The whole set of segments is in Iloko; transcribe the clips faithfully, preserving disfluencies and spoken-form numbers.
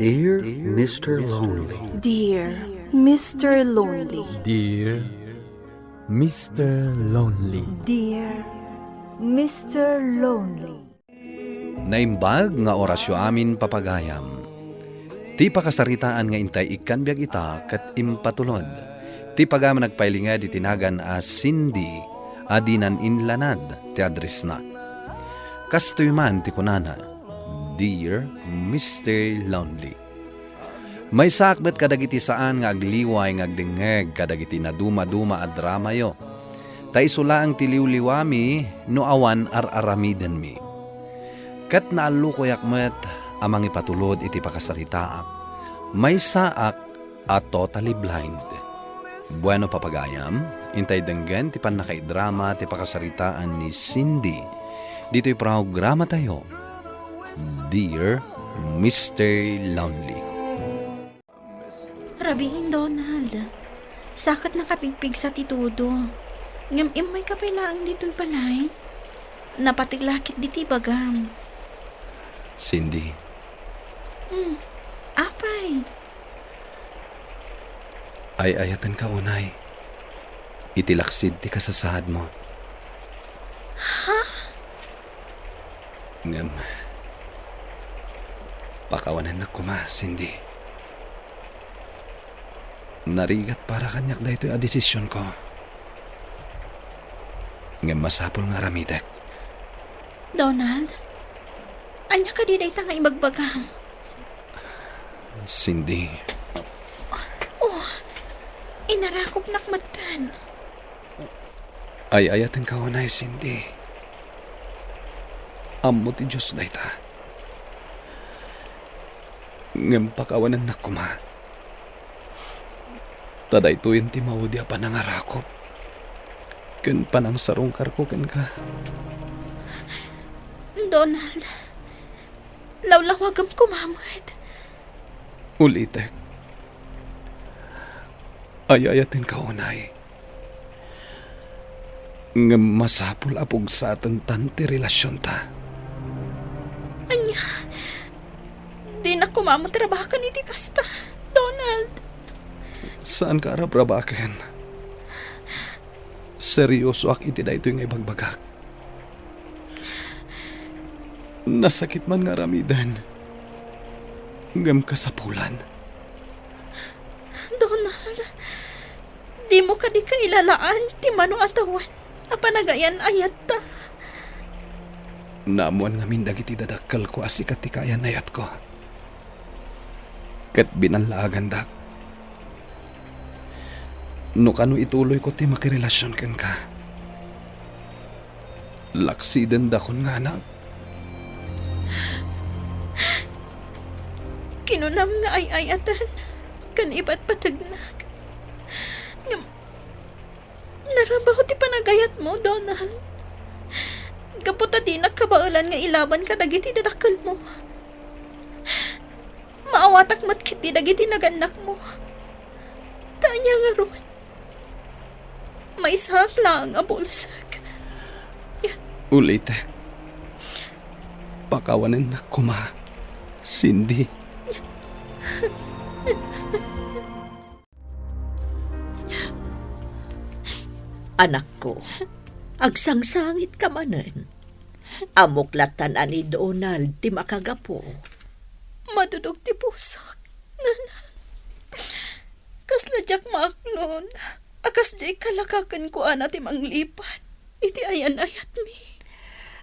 Dear Mister Lonely. Dear Mister Lonely. Dear Mister Lonely. Dear Mister Lonely. Naimbag nga orasyo amin, papagayam. Ti pakasaritaan nga intay ikkan biag ita ket impatulod. Ti pagayam nagpailinged iti nagan a Cindy a dinan inlanad ti addressna. Kastoy man ti kunana, "Dear Mister Lonely." Maysaak met kadagiti saan nga agliway nga agdengngeg kadagiti nadumaduma a dramayo. Ta isu laeng ti liwliwami no awan ar-aramidenmi. Ket naallukoyak met a mangipatulod iti pakasaritaak. Maysaak a totally blind. Bueno, papagayam, intay denggen ti pannakaidrama ti pakasaritaan ni Cindy ditoy programatayo, Dear Mister Lonely. Rabiin, Donald. Saket nakapigpigsa ti tudo. Ngem immoy ka pay laeng ditoy balay. Napateg la ket ditoy bagam. Cindy. Hmm. Apay. Ay-ayatenka unay iti laksid ti kasasaadmo. Ha? Ngem, pakawanennak koma, Cindy. Narigat para kaniak daytoy a desisionko. Ngem masapul nga aramidek. Donald, ania kadi dayta nga ibagbagam? Cindy. Oh, inarakopnak metten. Ay-ayatenka unay, Cindy. Ammo ti Dios dayta. Ngem pakawanennak koma. Ta daytoyen ti maudi a panangarakop ken panangsarungkarko kenka. Donald, lawlawagem koma met. Ulitek. Ay-ayatenka unay. Ngem masapul a pugsatentan ti relasionta. Ania? Dinak koma met rabaken iti kasta, Donald. Saanka a rabrabaken. Seriosoak iti daytoy nga ibagbagak. Nasakit man nga aramiden. Ngem kasapulan. Donald, dimo kadi kailalaan ti mano a tawen a panagayan-ayatta? Naammoan ngamin dagiti dadakkelko a sika ti kaayan-ayatko. Ket binallaagandak no kano ituloyko ti makirelasion kenka. Laksidendakon nga anak. Kinunam nga ay-ayaten ken ipatpategnak. Ngem narabaw ti panagayatmo, Donald. Gapu ta dinak kabaelan nga ilaban kadagiti dadakkelmo. Maawatak met ketdi dagiti nagannakmo. Ta ania ngarud? Maysaak laeng a bulsek. Ulitek. Pakawanennak koma, Cindy. Anakko, agsangsangitka manen. Ammok lattan a ni Donald ti makagapu. Madudog ti pusok, nanang. Kasla diak maaklon a kasdiay kalaka kenkuana ti manglipat iti ayan-ayatmi.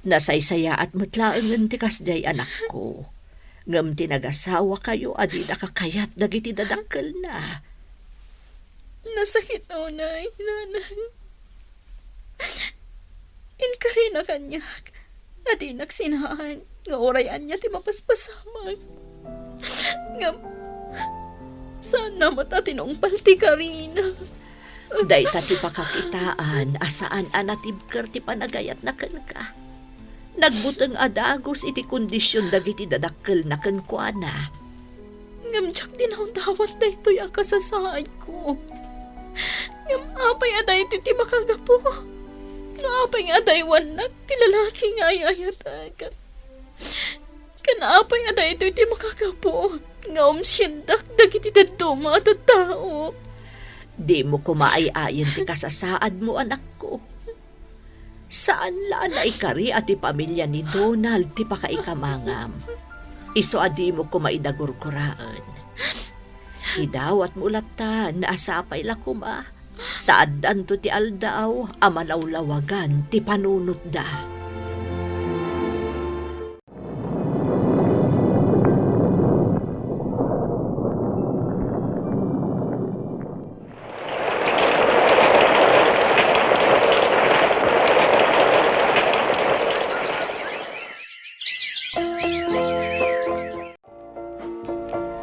Nasaysayaat met laengen ti kasdiay, anakko. Ngem ti nagasawakayo a dida kakayat dagiti dadakkelna. Nasakit unay, nanang. Inkarina kaniak a dinak sinaen nga uray ania ti mapaspasamak. Ngem, saanna met a tinungpal ti karina. Dayta ti pakakitaan a saan a natibker ti panagayatna kenka. Nagbuteng a dagus iti kondision dagiti dadakkelna kenkuana. Ngem diak dinawdawat daytoy a kasasaadko. Ngem apay a daytoy ti makagapu? No apay nga adaywannak ti lalaki nga ay-ayatek? Ken apay a daytoy ti makagapu? nga umsiendak dagiti dadduma a tattao. Dimo koma ay-ayen ti kasasaadmo, anakko. Saan la a naikari a ti pamilia ni Donald ti pakaikamangam. Isu a dimo koma ida gurguraen. Idawatmo latta a sapay la koma ta addanto ti aldaw a malawlawagan ti panunotda.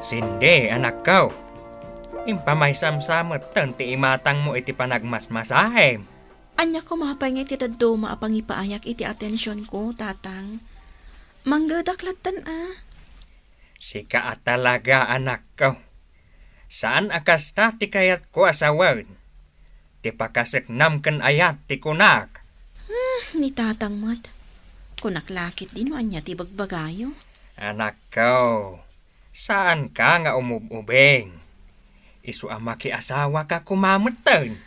Cindy, anakko, impamaysam sa metten ti imatangmo iti panagmasmasahim. Ania koma pay nga iti dadduma a pangipaayak iti atensionko, Tatang? Manggedak lattan a. Sika a talaga, anakko. Saan a kasta ti kayatko a sawen. Ti pakaseknam ken ayat ti kunak. Hmm, ni Tatang met. Kunak la ketdi no ania ti ibagbagayo. Anakko, saanka nga umub-ubing. Isu a makiasawaka koma metten.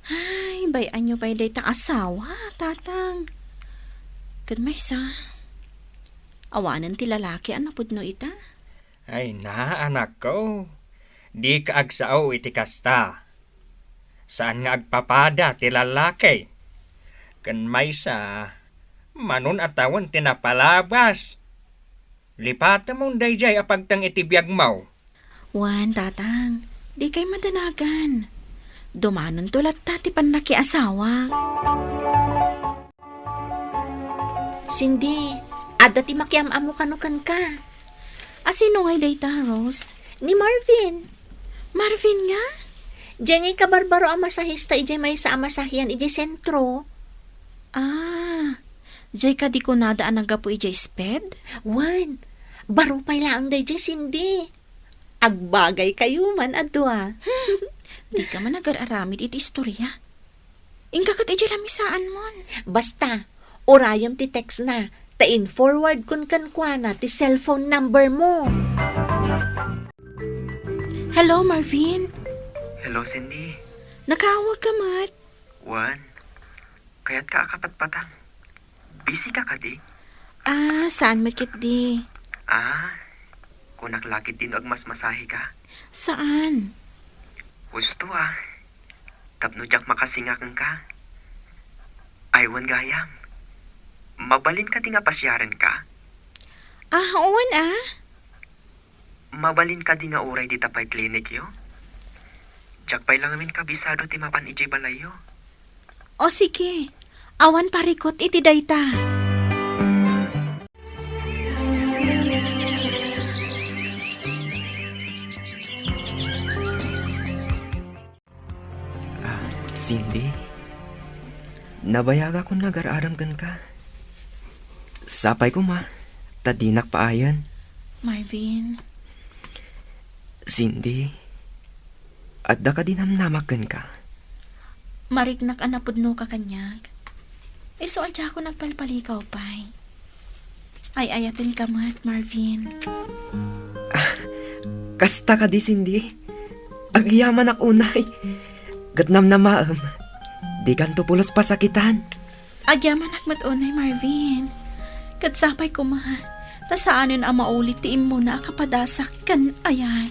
Ay, bay-anyo pay dayta asawa, Tatang. Ket maysa, awanen ti lalaki a napudno ita. Ay na, anakko, dika agsao iti kasta. Saan nga agpapada ti lalaki. Ken maysa, manon a tawen ti napalabas. Lipatemon daydiay a pagteng iti biagmo. Wen, Tatang, dikay madanagan. Dumanonto latta ti pannakiasawak. Cindy, adda ti makiam-ammo kano kenka. A sino ngay dayta, Rose? Ni Marvin. Marvin nga? Diay ngay kabarbaro a masahista idiay maysa a masahian idiay sentro. Ah, diay kadi kunada a naggapu idiay sped? Wen, baro pay laeng daydiay, Cindy. Agbagaykayo man a dua. Hmm, dika man agar-aramid iti istoria. Inka ket idiay lamisaanmon. Basta, urayem ti textna, ta in-forwardkon kenkuana ti cellphone numbermo. Hello, Marvin. Hello, Cindy. Nakaawagka met. Wen, kayatka a kapatpatang. Busy ka kadi? Ah, saan met ketdi. Ah, kunak la ketdi no agmasmasahika? Saan? Husto, ah. Tapno diak makasinga kenka. Ay, wen gayam. Mabalin kadi nga pasiarenka? Ah, wen, ah. Mabalin kadi nga uray dita pay klinikyo? Diak pay la ngamin kabisado ti mapan idiay balayyo. O sige, awan parikut iti dayta. Ah, Cindy, nabayagakon nga agar-arem kenka. Sapay koma, ta dinak paayen. Marvin. Cindy, adda kadi namnamak kenka? Mariknak a napudnoka kaniak. Isu a diakon agpalpalikaw pay. Ay-ayatenka met, Marvin. Ah, kasta kadi, Cindy? Agyamanak unay. Ket namnamaem, dikanto pulos pasakitan. Agyamanak met unay, Marvin. Ket sapay koma, ta saanen a maulit ti immuna a kapadasak ken ayat.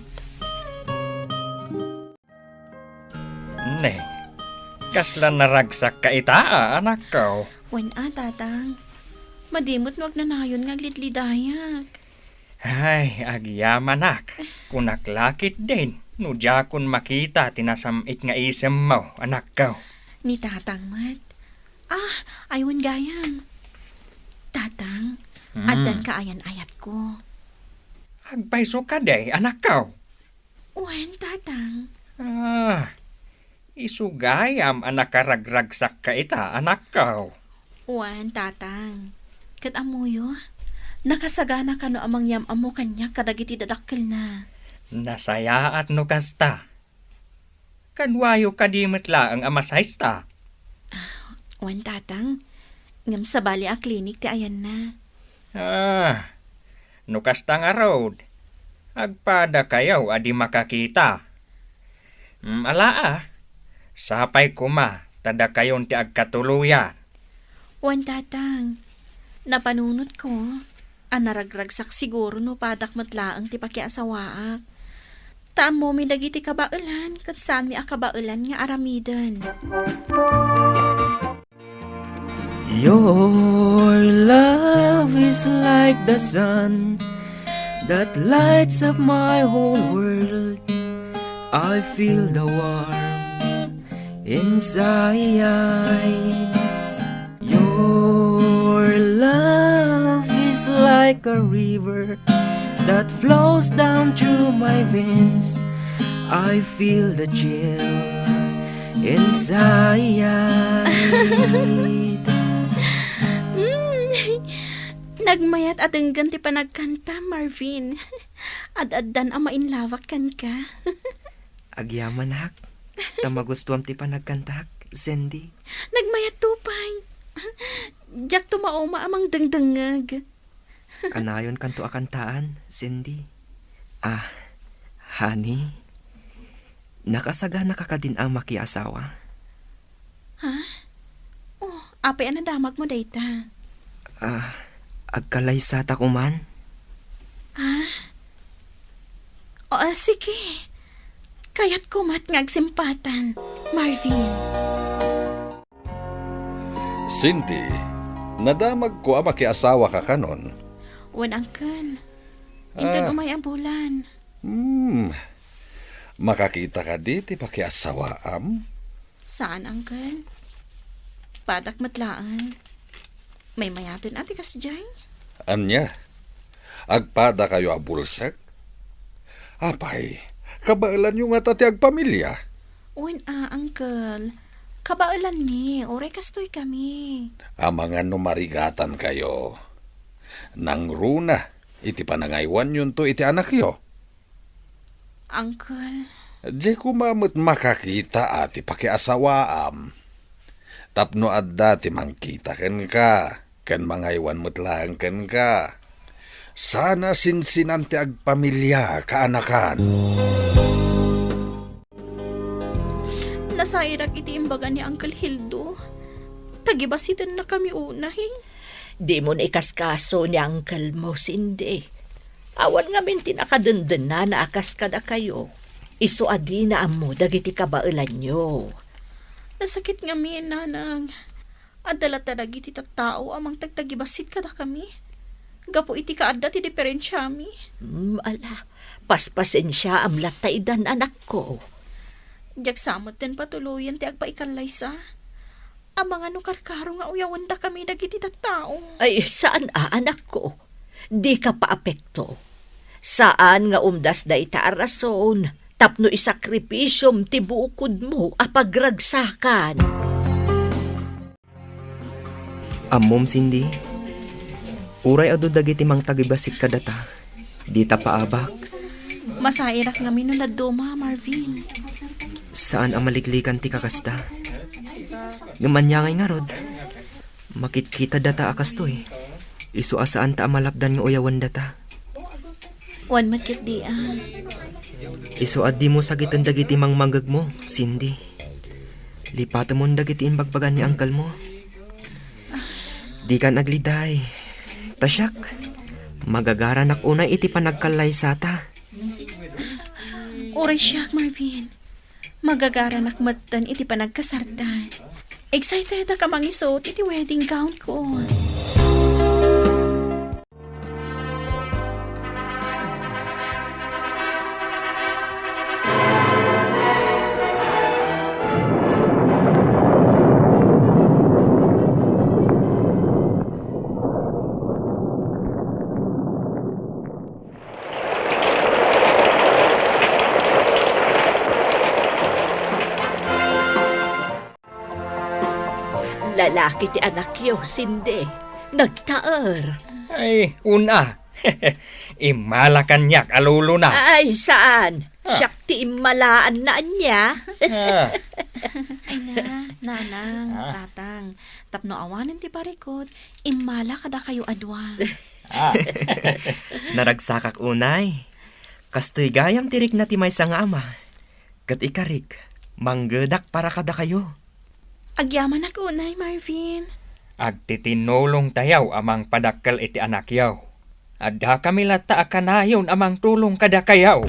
Ne, kasla naragsakka ita, a, anakko? Wen a, Tatang. Madimot no agnanayon nga aglidlidayak. Ay, agyamanak. Kunak la ketdin no diakon makita ti nasam-it nga isemmo, anakko. Ni Tatang met. Ah, ay wen gayam. Tatang, Hmm. addanka ayan-ayatko. Agpayso kadi, anakko? Wen, Tatang. Ah, isu gayam a nakaragragsakka ita, anakko. Wen, Tatang. Ket ammoyo, nakasagana kano a mangyam-ammo kaniak kadagiti dadakkelna. Nasayaat no kasta. Kaduayo kadi met laeng a masahista? Ah, wen, Tatang. Ngem sabali a klinik ti ayanna. Ah, no kasta ngarud, Agpadakayo a di makakita. Mm, alaa, sapay koma ta dakayon ti agkatuloyan. Wen, Tatang, napanunotko a naragragsak siguro no padak met laeng ti pakiasawaak. Ta ammomi dagiti kabaelan ket saanmi a kabaelan nga aramiden. Your love is like the sun that lights up my whole world. I feel the warmth inside. Your love is like a river that flows down through my veins. I feel the chill inside. Mm. Nagmayat a denggen ti panagkanta, Marvin. Ad-addan a mainlawak kenka. Agyamanak, ta magustuam ti panagkantak, Cindy. Nagmayat to pay. Diak to mauma a mangdengdengngeg. Kanayonkanto a kantaan, Cindy. Ah, honey, nakasaganaka kadin a makiasawa? Ha? Oh, apay a nadamagmo dayta? Ah, agkalaysatak man. Ah? O, ah, sige. Kayatko met nga agsimpatan, Marvin. Cindy, nadamagko a makiasawaka kanon. Wen, Uncle. Inton Ah. Umay a bulan. Hmm. Makakita kadi ti pakiasawaam? Saan, Uncle. Padak met laeng. Maymayaten a ti kasdiay? Ania? Agpadakayo a bulsek? Apay, kabaelanyo ngata ti agpamilia? Wen a, Uncle. Kabaelanmi, uray kastoy kami. Amangan no marigatankayo. Nangruna iti panangaywanyon to iti anakyo. Uncle. Diay koma met makakita a ti pakiasawaam. Tapno adda ti mangkita kenka, ken mangaywan met laeng kenka. Sana sinsinan ti agpamilia kaanakan. Nasairak iti imbaga ni Uncle Hildo. Tagibasitennakami unay. Dimo ikaskaso ni uncle mo, Cindy. Awan ngamin ti nakadendennana a kas kadakayo. Isu a dina ammo dagiti kabaelanyo. Nasakit ngamin, Nanang. Adda latta dagiti tattao a mangtagtagibasit kadakami gapu iti kaadda ti diferensiami. Mm, ala, paspasensiaam latta idan, anakko. Diak sa metten patuloyen ti agpaikallaysa. Amangan no karkaro nga uyawendakami dagiti tattao. Ay, saan a, anakko. Dika paapekto. Saan nga umdas dayta a rason tapno isakripisiom ti bukodmo a pagragsakan. Ammom, Cindy, uray adu dagiti mangtagibasit kadata, dita paabak. Masairak ngamin no dadduma, Marvin. Saan a maliklikan ti kakasta. Ngem ania ngay ngarud? Makitkita data a kastoy. Isu a saanta a malapdan nga uyawen data. Wen met ketdi a. Isu a dimo sakiten dagiti mangmangegmo, Cindy. Lipatemon dagiti imbagbaga ni uncle mo. Dikan agliday. Ta siak, magagaranak unay iti panagkallaysata. Uray siak, Marvin. Magagaranak metten iti panagkasartan. Excited a kamangisut iti wedding gown ko. Lalaki ti anakyo, Cindy. Nagtaer. Ay, una. Immala kaniak a lolona. Ay, saan? Ah. Siak ti immalaanna ania. Ah. Ay na, nanang, Ah. tatang. Tapno awanen ti parikut, immala kadakayo a dua. Ah. Naragsakak unay. Kastoy gayam ti rikna ti maysa nga ama, ket ikarik, manggedak para kadakayo. Agyamanak unay, Marvin. Agtitinulongtayo a mangpadakkel iti anakyo. Addakami latta a kanayon a mangtulong kadakayo.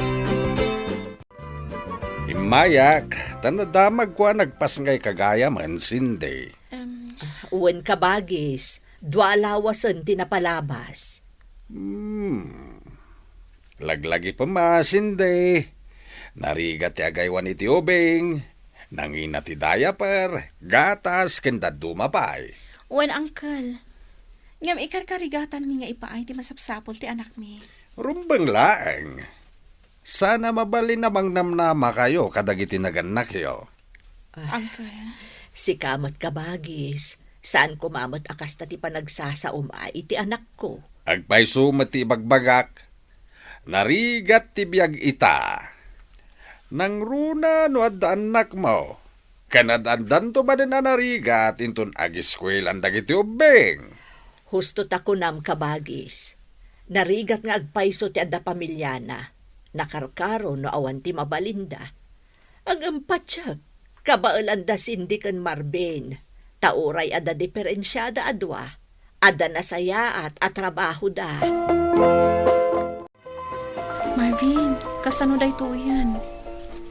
Immayak, ta nadamagko a nagpasngayka gayamen, Cindy. Em. Wen, kabagis, dua a lawasen ti napalabas. Hmm. Laglagipem a, Cindy. Narigat ti agaywan iti ubing. Nangina ti diaper, gatas, ken dadduma pay. Wen, uncle. Ngem ikarkarigatanmi nga ipaay ti masapsapul ti anakmi. Rumbeng laeng. Saan a mabalin a mangnamnamakayo kadagiti nagannakyo. Ah, uncle. Sika met, kabagis, saan koma met a kasta ti panagsasaom iti anakko. Agpayso met ti ibagbagak. Narigat ti biag ita. Nangruna no adda annakmo. Ken ad-addanto manen a narigat inton agiskuelan dagiti ubbing. Husto ta kunam, kabagis. Narigat nga agpayso ti adda pamiliana. Nakarkaro no awan ti mabalinda. Ngem patiek, kabaelanda Cindy ken Marvin. Ta uray adda diferensiada a dua, adda nasayaat a trabahoda. Marvin, kasano daytoyen?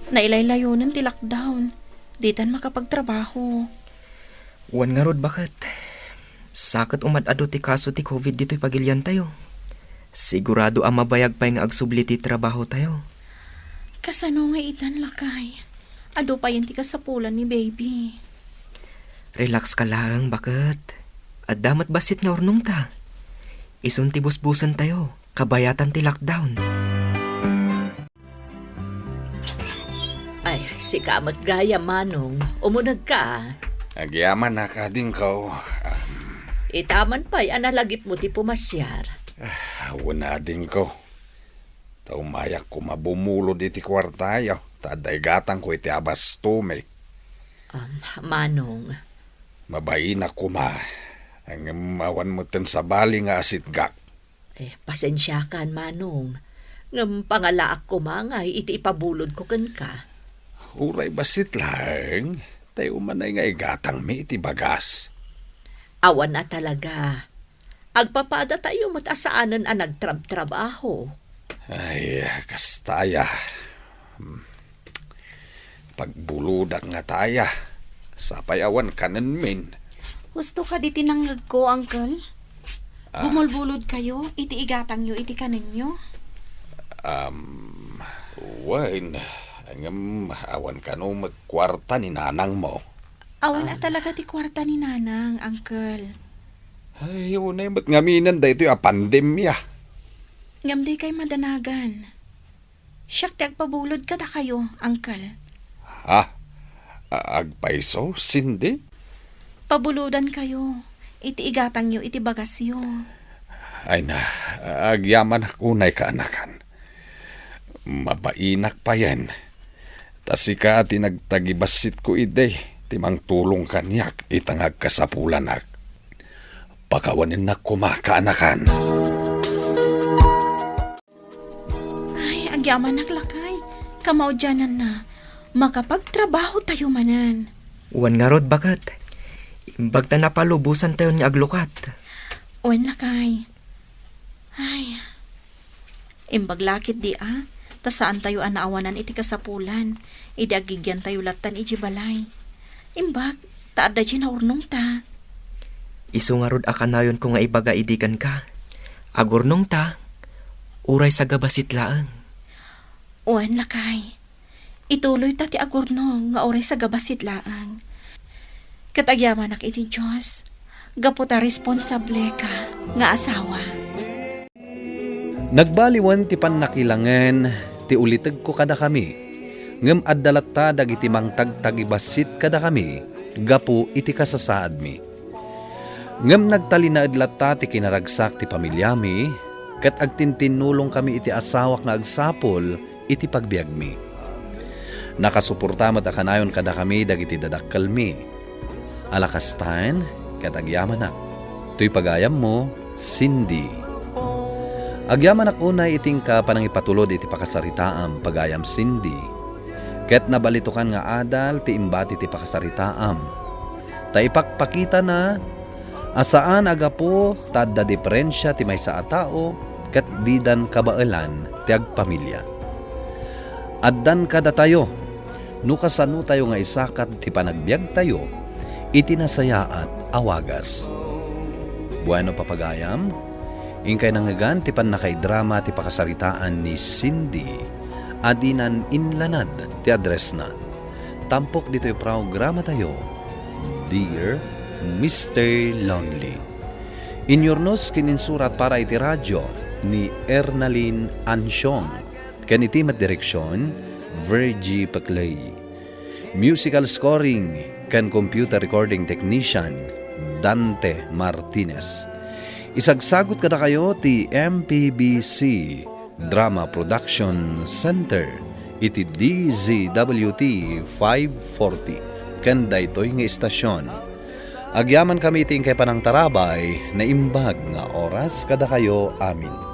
Nailaylayonen ti lockdown. Ditan makapagtrabaho. Wen ngarud, baket. Sa ket umad-adu ti kaso ti covid ditoy pagiliantayo. Sigurado a mabayag pay nga agsubli ti trabahotayo. Kasano nga itan, lakay? Adu payen ti kasapulan ni baby. Relax ka laeng, baket. Adda met bassit nga urnongta. Isun ti busbusentayo. Kabayatan ti lockdown. Ay, sika met gayam, Manong. Umunegka. Agyamanak, adingko. Am. Ita man pay a nalagipmo ti pumasiar. Ah, wen, adingko. Ta umayak koma bumulod iti kuartayo, ta adda igatangko iti abastomi. Am, Manong. Mabainak koma. Ngem awan metten sabali nga asitgak. Eh, pasensiakan, Manong. Ngem pangalaak koma ngay iti ipabulodko kenka. Uray bassit laeng, tay umanay nga igatangmi iti bagas. Awan a talaga. Agpapadatayo met a saanen a nagtrabtrabaho. Ay, kasta aya. Hmm. Pagbulodak ngata aya. Sapay awan kanenmin. Husto kadi ti nangngegko, Uncle? Ah. Bumulbulodkayo iti igatangyo iti kanenyo? Um, wen, ngem awan kano met kuarta ni nanangmo. Awan a Ah. talaga ti kuarta ni nanang, Uncle. Ay, unay met ngamin daytoy a pandemia. Ngem dikay madanagan. Siak ti agpabulod kadakayo, Uncle. Ha? A-, agpayso, Cindy? Pabulodankayo iti igatangyo iti bagasyo. Ay na, agyamanak unay, kaanakan. Mabainak payen. Ta sika ti nagtagibassitko idi, ti mangtulong kaniak ita nga agkasapulanak. Pakawanennak koma, kaanakan. Ay, agyamanak, lakay. Kamaudiananna, makapagtrabahotayo manen. Wen ngarud, baket. Imbag ta napalubosantayon nga aglukat. Wen, lakay. Ay, imbag la ketdi a, ta saantayo a naawanan iti kasapulan, idi aggigyantayo lattan idiay balay. Imbag, ta adda diay naurnongta. Isu ngarud a kanayonko nga ibaga idi kenka. Agurnongta, uray sagabassit laeng. Wen, lakay. Ituloyta ti agurnong nga uray sagabassit laeng. Ket agyamanak iti Dios, gapu ta responsableka nga asawa. Nagbaliwen ti pannakilangen ti ulitegko kadakami, ngem adda latta dagiti mangtagtagibassit kadakami gapu iti kasasaadmi. Ngem nagtalinaed latta ti kinaragsak ti pamiliami, ket agtintinnulongkami iti asawak nga agsapul iti pagbiagmi. Nakasuporta met a kanayon kadakami dagiti dadakkelmi. Ala kastaen, ket agyamanak. Toy pagayammo, Cindy. Agyamanak unay iti inka panangipatulod iti pakasaritaam, pagayam Cindy. Ket nabalitokan nga adal ti imbati ti pakasaritaam. Ta ipakpakitana a saan a gapu ta adda diferensia ti maysa a tao ket didan kabaelan ti agpamilia. Addan kadatayo no kasanotayo nga isakat ti panagbiagtayo iti nasayaat a wagas. Bueno, papagayam, inkay nangngegan ti pannakaidrama ti pakasaritaan ni Cindy a dinan inlanad ti addressna. Tampok ditoy programatayo, Dear Mister Lonely. Inyurnos ken insurat para iti radyo ni Ernalyn Ansiong, ken iti met direksion, Virgie Peclay. Musical scoring ken computer recording technician, Dante Martinez. Isagsagut kadakayo ti M P B C Drama Production Center iti D Z W T five forty ken daytoy nga istasyon. Agyamankami iti inkay panangtarabay, naimbag nga oras kadakayo amin.